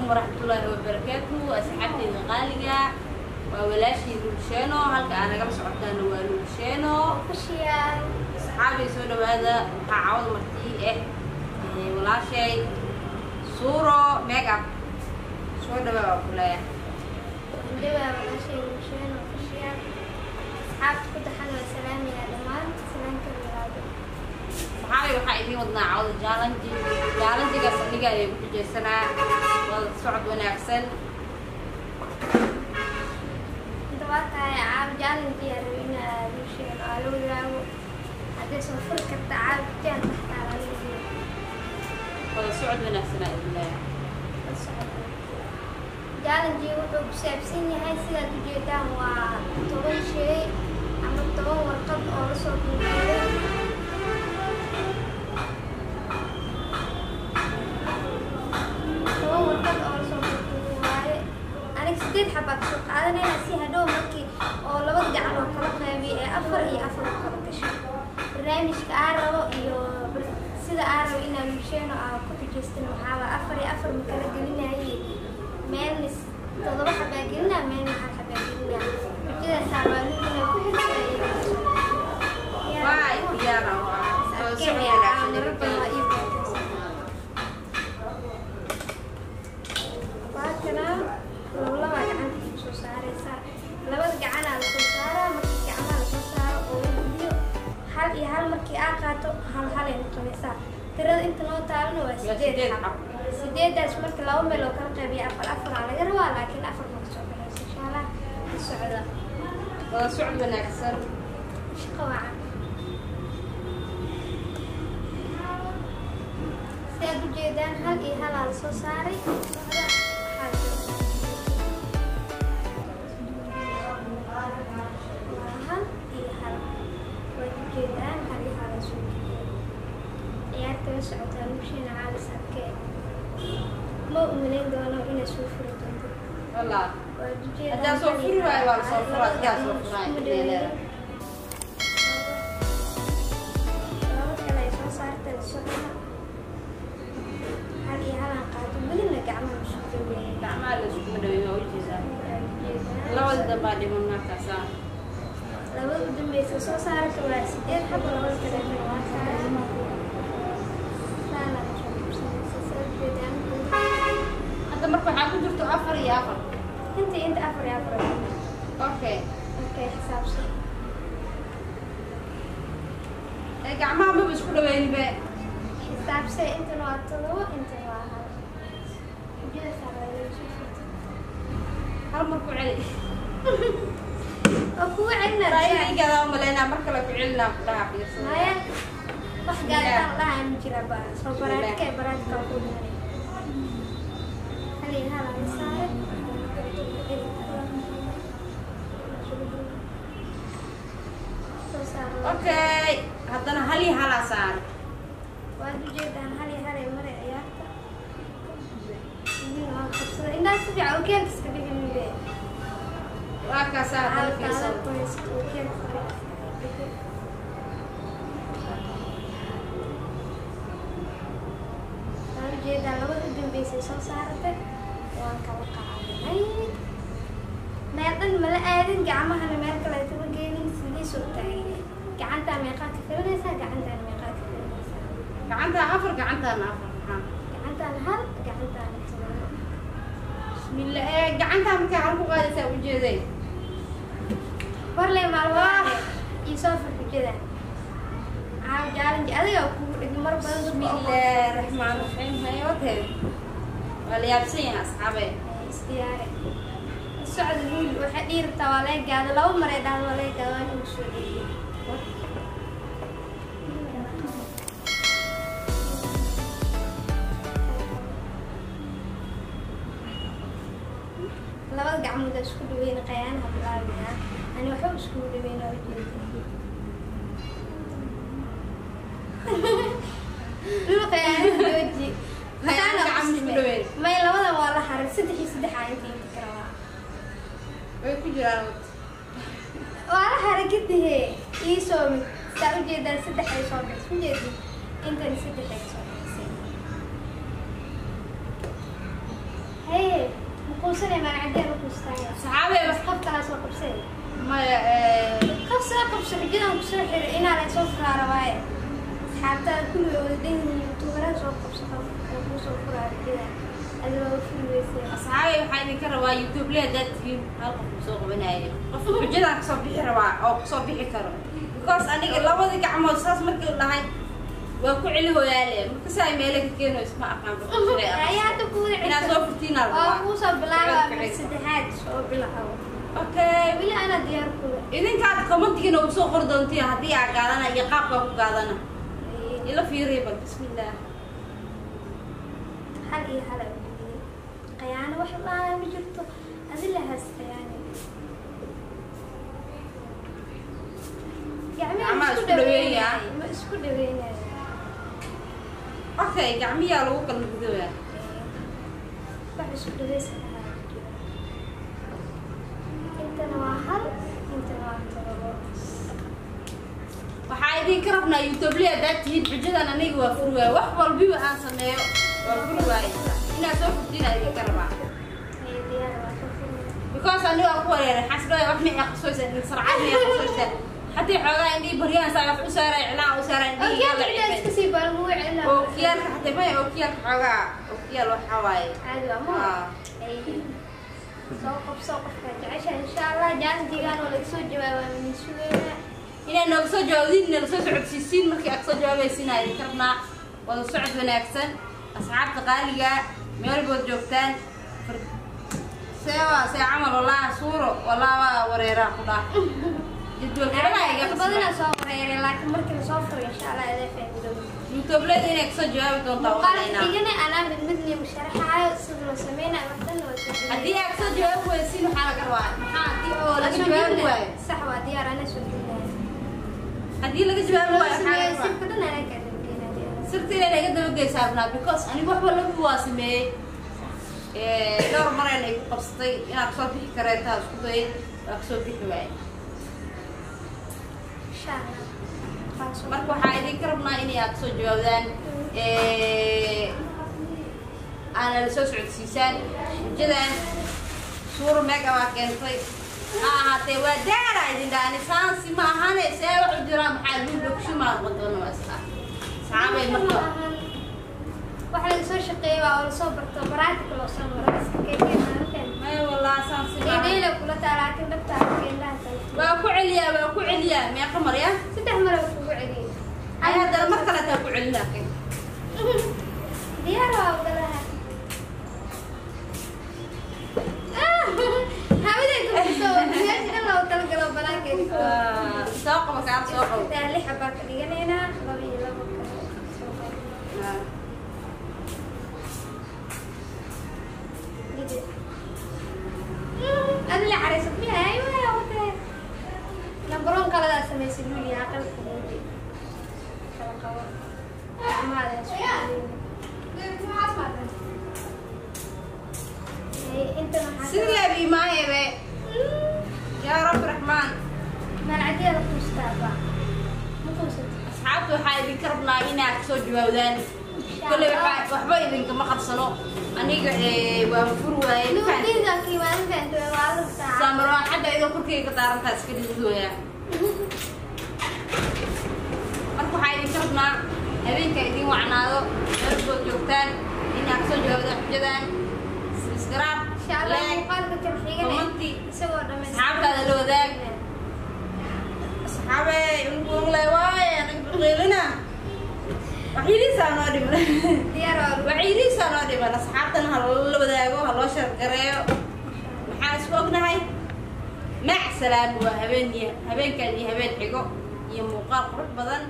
Waraxmatullaahi wabarakaatu. Asxaabteyda qaaliga, waa walaashii Lulsheeno. Halka aa nagala socotaana waa Lulsheeno. Asxaabay, soo dhawaada. Waxaa cawada martii ah walaashay Suuro Makeup. Soo dhawaa waa ku leeyahay. Dhawaa walaashay Lulsheeno Official. Asxaabta ku taxan waa salaamaya dhammaan, salaamka walaado. Asxaabay, waxaa idiin wadnaa cawada challenge. Challenge-gaas aniga ayay ku xijeysanaa. Wada socod wanaagsan. Inta waa tahay caaw challenge yaa rabo inaa Lulsheeno aa la wadaago. Hadday soo furi karta caaw jaan taxtaa waa la wadaago. Wada socod wanaagsanaa idin leeyahay. La socod. Challenge wuxuu ku saabsan yahay, sidaad ujeedaan, waa 10 shay ama 10 warqad oo lasoo duuduubay. 10 warqad oo lasoo duuduubay waaye. Aniga sideed xabaa kasoo qaadanayna, si hadhow markii oo labada gacan oo kala qaybiyo ee afar iyo afar oo kala gasho. Barnaamijka aa rabo iyo sida aa rabo inaan Lulsheeno aa ku xujaystan waxaa waa afar iyo afar ma kala gelinaye, meelna todoba xabaa gelinaa, meelna hal xabaa gelinaa. Xujadaasaa waa lul inay ku xirta. Waa diyaara, waa wada socod wanaagsan. Waa kana, labalabaa gacanta ku soo saareysaa. Labada gacanaa lasoo saaraa. Markii gacmaha lasoo saaro oo la gudiyo, hal iyo hal markii aa qaato, hal hal ay noqonaysaa. Tirada inta noo taalana waa Waa sideed sideed xabo. Xabo. Sideedaas marka laba meel oo kala qaybiya, afar afaraa laga rabaa, laakiin afar ma kasoo baxayso, insha Allah. La socda. Wada socod wanaagsan. Shaqo wacan. Si aad ujeedaan, hal iyo halaa lasoo saaray. Socda, waxaa waa hal iyo hal. Waad ujeedaan, hal iyo halaa soo jeedaan. Ciyaarta la socotaa Lulsheena caawis arkee. Ma umalayn doono inay soo furi doonto. Wallah. Waad ujeedaan. Haddaan soo Hal iyo furi waayo, hal. waa la soo furaa. Labada Adigaa soo gacmood furaa, iskuma intee dhaweynin. leedahay. Laba kale ay soo saartay, la socda. Hal iyo halaan qaato, welina gacmaha isku dhaweeyeen. Gacmaha la iskuma dhaweyn, waa ujeedaa. Waad ujeedaan. Labada dambaa dhiman markaasaa. Labada u dambeysa soo saarata waa sideed xabo. Labada kaleetana waa saaran saana lasoo qabsanaysa, saa ujeedaan. Hadda marka waxaa ku jirto afar iyo afar. Inta inta afar iyo afar ay ku jirto. Okay. Okay, xisaabsan. Ee gacmaha maba isku dhaweynibe. Xisaabse, intana waa todobo, intana waa hal. Xujada saaraya soo furtay. Hal mar ku celi. Oo kugu celinaa. Ra'yigaadaa umaleynaa, mar kale ku celinaa ku dhaha, fiirsada. Maya, wax gaaritaan dhahaa ma jira ba soo baraadka baraadka ku dhimanay. Hal iyo hal aan saaray. Soo saaro. Okay, haddana hal iyo halaa saaran. Waad ujeedaan, hal iyo hal ay maray ciyaarta. Wiil waan qabsaday, indhaha si fiican okeelka iska dhigin be. Waa kaasaa, haddana fiirsada. Ku haysto okeelka iska dhigin. Waan ujeedaa, labada u dambeysay soo saaratay, waan kala qaadanay. Meel dhan mala aadin, gacmahana meel kale tama geenin. Sidii soo taagay, gacantaa meeqaa ka filanaysaa? Gacantaan meeqaa ka filanaysaa? Gacantaa afar, gacantaana afar, maxaa? Gacantaan hal, gacantaana todobo. Bismillah, ee gacantaa markaa hal ku qaadaysaa, ujeeday. Warley maalmaha iyo soo fur xujada. Caaw challenge adiga kugu dhigi mar badan dadka oo Bismillah raxmaan raxiim. Hayotee, waa la yaabsan yahay, asxaabe. Isdiyaare, socda. Luul waxay dhihi rabtaa waa laga gaado. Laba mar ay dhahdo waa laga gaado, waa inuu soo celiyo. Labada gacmood aa isku dhaweyn, qayaanaha bilaabina. Ani waxba iskugu dhaweyn, waa ujeeda. Lul, qayaanaha jooji. Qayaanaha gacmo isku dhaweyn. May, labadan waa la haray. Saddex iyo saddex aa inta inta kala waa. Way ku jiraan. Waa la haray kadihe iisoo mid. Saa ujeedaan, saddex ay soo bixis, ujeedin intan saddex ay soo bixisay. Hey. Quusanay magacadee la quustaya. Saxaabey bas qof kala soo qabsay. Maya qabso qabso xujadaan kusoo xiray inaa la soo furaa rabaaye. Asxaabtada kulli way wada dhan yihiin youtuberada soo qabso oo kusoo furaa xujadaan. Adiga waa furi weysay. Asxaabey waxaa idinka rabaa youtube le haddaad tihiin hal qof kusoo qabanaayo. Qof xujadaan kasoo bixi rabaa oo kusoo bixi karo. Because aniga labadii gacmood saas markii la dhahay waa ku celi hooyaale. Marka saa meelo ka keenayso ma aqaan. Ayaa hadda ku wada inaad soo furtiin aad oo rabaa. Kuu soo bilaabaa mar saddexaad soo bilaabo. Okay. Weli anaa diyaar kula. Idinkaad commentigiina ugu soo qori doontiin haddii aa gaadana iyo qaabkaa ku gaadana. Ila fiiriya bal bismillaah. Hal iyo hal ay ugu dhigay. Khiyaano wax la ma jirto. Adila has khiyaano. Gacmaha Gacmaha isku isku dhaweeya. dhaweynaya. Ma isku dhaweynaya. Okay, gacmiyaa lagu kala gudooyaa. Wax isku dhaweysan lahaa ma jiro. Intana waa hal, intana waa todobo. Waxaa idinka rabnaa youtube le haddaad tihiin xujadan aniga waa furi waaye. Wax walbiba aan sameeyo waa furi waaye. Inaad soo furtiin aa idinka rabaa. Ee, diyaar waa soo furmay. Because aniga waan ku wareeray xasdhooya wax ma aqsoysa sarcad ma aqsoysa. Haddii xoogaa indhii baryaan saa wax u saaray iclaan u saaray indhii Okiyaalka ciddaa iska sii baa lagu celina. Ookiyaalka xataa maya ookiyaalka xoogaa ookiyaal waxaa waaye. Caadi waa ma? Aa. Ay, soo qabso qofka jecesha insha Allah jaalantigaan oo laga soo jawaabaa min sugeynaa. Inaad nooga soo jawaabdiin nala soo socodsiisiin markii aad soo jawaabaysiin aa idinka rabnaa wada socod wanaagsan asxaabta qaaliga meel bood joogtaan seewa see camal walaa suuro walaa waa wareeraa ku dhaa jadwalka dhanaa iga badanaa qasbay. Soo wareeray laakiin markii lasoo furo insha Allah adaa fahmi doonta. Youtube-leyda inay kasoo jawaabi doontaa Muuqaal walaynaa. xigana anaa mid midni u sharaxaayo sida loo sameynayo wax dhan waa soo gelinayo. Haddii aad kasoo jawaabi weysiin waxaa laga rabaa maxaa haddii oo Waa laga soo jawaabi gelinaya. waayo. Sax waa diyaar anaa soo gelinaya. Haddii laga jawaabi Loo waayo waxaa laga sameeyo rabaa sirka dhan anaa kaa dabageynaa diyaar. Sirta inay naga dabageysaa rabnaa because aniga waxba lagu waa sameeyey dhowr mareen ay ku qabsatay inaad kasoo bixi kareetaa isku dayay waa kasoo bixi waaye. Insha Allah. Waa soo Marka waxaa idinka rabnaa inay aad kasoo jawaabdaan aana la soo socodsiisaan xujadan suuro meega waa keentay ha ahaatee waa daara idin dhaani saansi ma ahane see wax u jiraa maxaa luul ogshimaa noqon doona waa isla saxaabay marka. Waxa laga soo shaqeeyay waa oo lasoo barto baraatika loo soo maro iska keekeen maalintan. Maya wallah saansi ma ahan. Dheedheela kula taa laakiin dhabta indhaha kale. Waa ku celiyaa waa ku celiyaa meeqa marya. Saddex mar oo kugu celiyay. Ay haddana mar kale taa ku celin laakiin. Diyaar waa ogolaha. Hawadeen ku soo meesha dhan loogu talagalo banaankeeda. Soo qabo kaar soo qabo. Saddex lix baa ka dhiganaynaa laba iyo labo kale soo qabo. Gidi. Adila caraysad miya? Aywa wate. Nambaroon kaladaa samaysay luuli aqalka luuli. Kala qabo. Gacmahaada isku dhaweynin. Ee, intan waxaa Sidii lebi maahebe yaa rabbi raxmaan. Malcadeeda quustaaba. Ma quusatid? Asxaabta waxaa idinka rabnaa inaad kasoo jawaabdaan kolley waxba idinkama qabsano aniga waan fur waaye. Luuqdiida kiimaan fahanto waa la saaca. Samarwaaxadda iyadoo korkeyga ka daarantaa iska dhididooyaa. Marka waxaa idinka rabnaa habeenka idin wacnaado meel bood joogtaan inaad kasoo jawaabdaan xujadan subscribe Insha Allah like muuqaalka kan xigana commenti isagoo dhammaystiran. Asxaabtaada la wadaag. Asxaabe unle waaye aniga qiilina waxyiriisaa noo dhiman. Diyaar waa lagu. Waxyiriisaa noo dhiman asxaabtana ha loola wadaago ha loo shargareeyo. Maxaan isku ognahay mac salaam waa habeen iyo habeenkan iyo habeen xigo iyo muuqaal qurux badan.